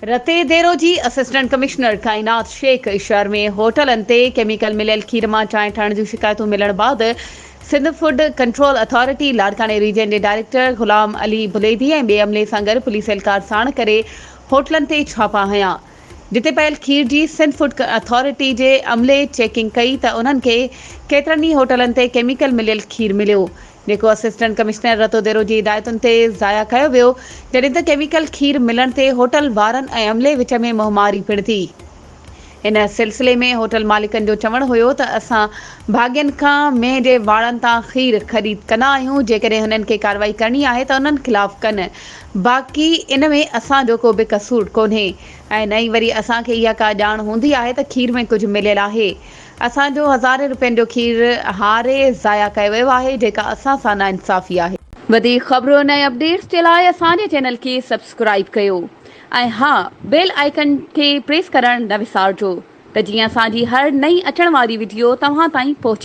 رتي ديرو جي assistant commissioner ڪائنات شيخ شهر ۾ هوٽلن تي ڪيميڪل مليل کير مان چانهه ٺاهڻ جون شڪايتون ملڻ بعد سنڌ فوڊ ڪنٽرول اٿارٽي لاڙڪاڻي ريجن جي ڊائريڪٽر غلام علي بليدي ۽ ٻئي عملي سان گڏ پوليس اهلڪار ساڻ ڪري هوٽلن تي ڇاپا هنيا جتي پيل کير جي سنڌ فوڊ اٿارٽي جي عملي چيڪنگ ڪئي ته انهن کي ڪيترن ئي هوٽلن تي ڪيميڪل مليل کير مليو جيڪو اسسٽنٽ ڪمشنر رتوديرو جي هدايتن تي ضايع ڪيو ويو، جڏهن ته ڪيميڪل کير ملڻ تي هوٽل وارن ۽ عملي وچ ۾ منهن ماري پڻ ٿي. ان سلسلي ۾ هوٽل مالڪن جو چوڻ هيو ته اسان ڀاڳين کان مينهن جي واڙن تان کير خريد ڪندا آهيون، جيڪڏهن هنن کي ڪارروائي ڪرڻي آهي ته انهن خلاف ڪن، باقي ان ۾ اسان جو ڪو به قصور ڪونهي ۽ نه ئي وري اسان کي اها ڪا ڄاڻ هوندي آهي ته کير ۾ ڪجهه مليل آهي. اسان جو هزارين روپين جو کير هاري ضايع ڪيو ويو آهي جيڪا اسان سان ناانصافي آهي. وڌيڪ خبرن ۽ اپڊيٽس جي لاء اسان جي چينل کي سبسڪرائيب ڪيو ۽ ها بيل آئيڪن کي پريس ڪرڻ نه وسارجو ته جيئن اسان جي هر نئين اچڻ واري وڊيو توهان تائين پهچي.